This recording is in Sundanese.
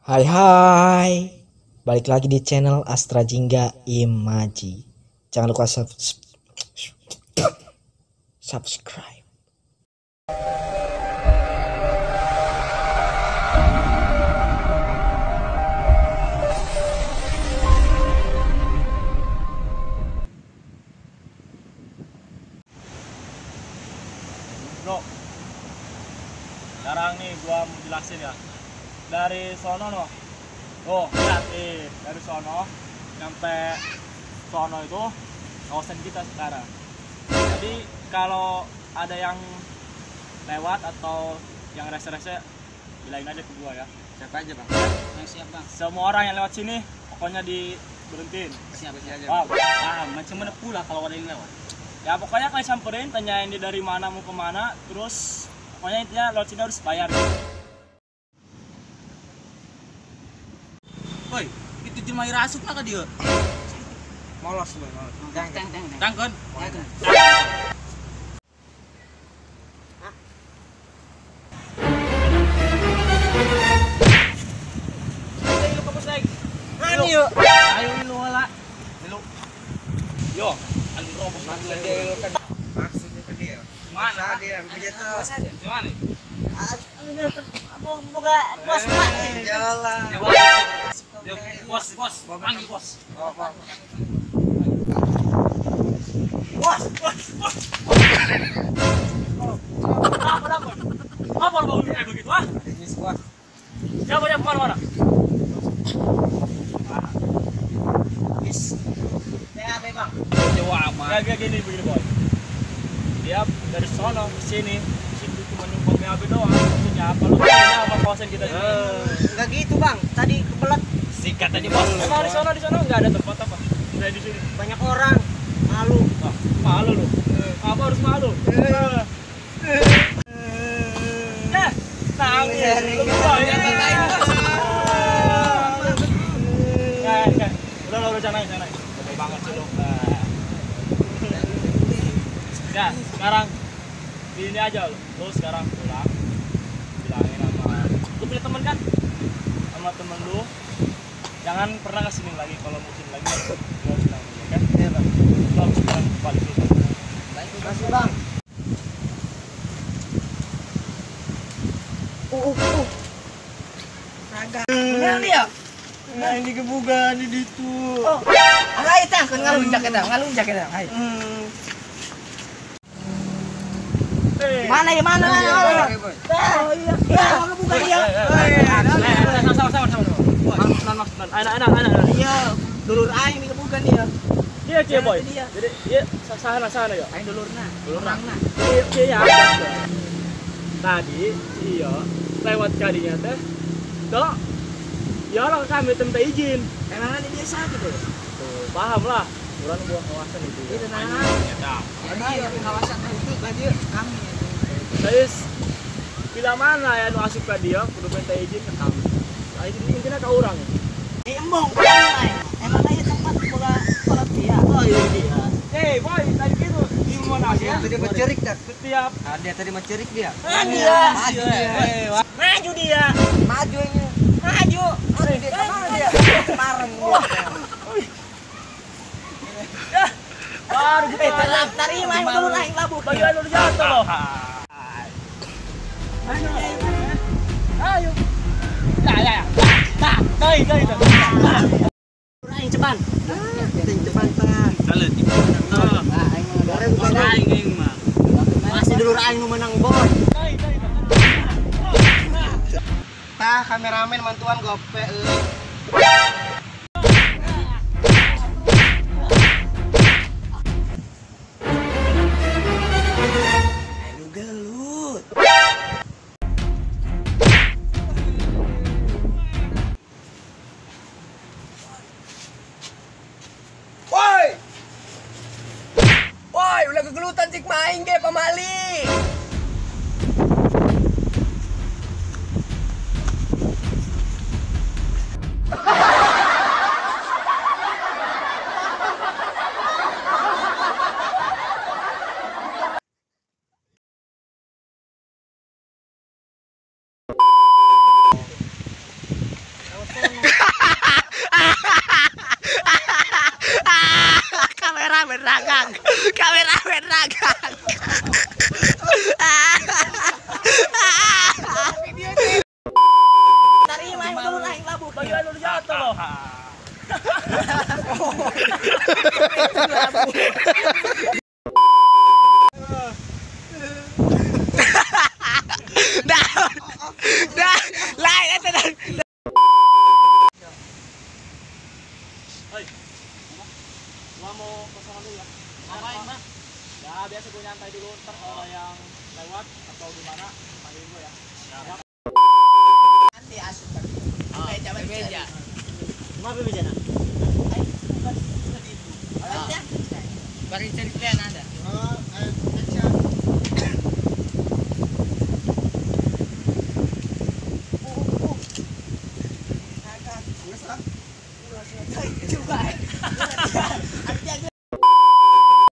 Hai hai, balik lagi di channel Astra Jingga Imaji. Jangan lupa subscribe. Bro, sekarang nih gua mau jelasin ya. Dari sono noh, oh lihat nih, dari sono nyampe sono itu kawasan kita sekarang. Jadi kalau ada yang lewat atau yang rese-rese, bilangin aja ke gua ya. Siapa aja bang? Yang siap bang. Semua orang yang lewat sini, pokoknya diberhentiin. Siap aja. Wow. Paham, macam mana pula kalau ada yang lewat? Ya pokoknya kalian samperin, tanyain dia dari mana mau kemana, terus pokoknya intinya lewat sini harus bayar. Woi, itu jelma rasuk nak dia. Molos boy, molos. Tang tang tang. Tang. Ayo, ayo lu lah. Lu. Yo, anu robos maksudnya ke dia. Mana dia? Begitu. Gimana? Buka bos pak. Jalan. Bos, bos, panggil bos. Bos, bos, bos. Apa apa? Apa lu kayak begitu ah? Siapa yang mana mana? Ya, bang. Jawa amat. Ya gini begini boy. Dia dari sono ke sini, situ cuma numpang BAB doang. Maksudnya apa lu kayaknya sama kawasan kita sini? Enggak gitu bang, tadi kebelet. Sikat tadi bos. Emang di sono enggak ada tempat apa? Enggak di sini. Banyak orang, malu. Wah, malu lu. Apa harus malu? Nangis. Lu boy. Udah, jangan nangis. Lebih banget sih lu. Ya, sekarang ini aja lu. Lu sekarang pulang. Bilangin sama lu punya teman kan? Sama temen lu. Jangan pernah kesini lagi. Kalau mau kesini lagi lu harus bilang, ya kan? Iya, Bang. Lu harus bilang balik itu. Baik, makasih, Bang. Naga. Bener dia. Nah, ini kebuka ini ditu. Oh. Ayo tah, kan ngalunjak eta, ngalunjak eta. Ayo. Mana ya mana? Oh iya. Ya, kebuka dia. Sama sama sama. Maksud. Anak. Iya, dulur aing ini kebuka dia. Iya, cie boy. Jadi iya sana sana ya. Aing dulurna. Dulurna. Iya, iya. Tadi iya lewat kadinya teh. Dok. Ya orang kami minta izin. Emang ada dia sakit tuh. Tuh, paham lah. Kurang buah kawasan itu. Iya, nah. Iya, kawasan itu dia kami. Terus bila mana ya nu asup ka dia kudu minta izin ke kami. Nah, itu intinya ke orang. Eh, embong. Emang aya tempat boga kolot dia. Oh iya dia. Eh, boy, tadi gitu di mana ya? Tadi mencerik dah. Setiap dia tadi mencerik dia. Dia. Maju dia. Maju ini. Maju. Dia kemana dia? Kemarin dia. Baru kita terima yang dulu naik labuh. Bagian dulu jatuh loh. Ayo. Ya ya. Nah, dai dai. Aing cepan. Ting cepan tah. Salut. Aing mah. Masih dulur aing nu menang boy. Dai dai. Tah kameramen mantuan gope euy. Ayo gelut. Woi. Woi, ulah kegelutan cik main ge pamali. loh. Dah. Dah. Lain eta dah. Hei. Gua mau ke sana dulu ya. Ngapain, Mas? Ya, biasa gua nyantai dulu, ntar kalau yang lewat atau gimana panggilin gua ya. Siap. Nanti asup meja meja. Cuma meja nah. Ay, bukan itu. Bari cerita ada. Oh, action. Coba.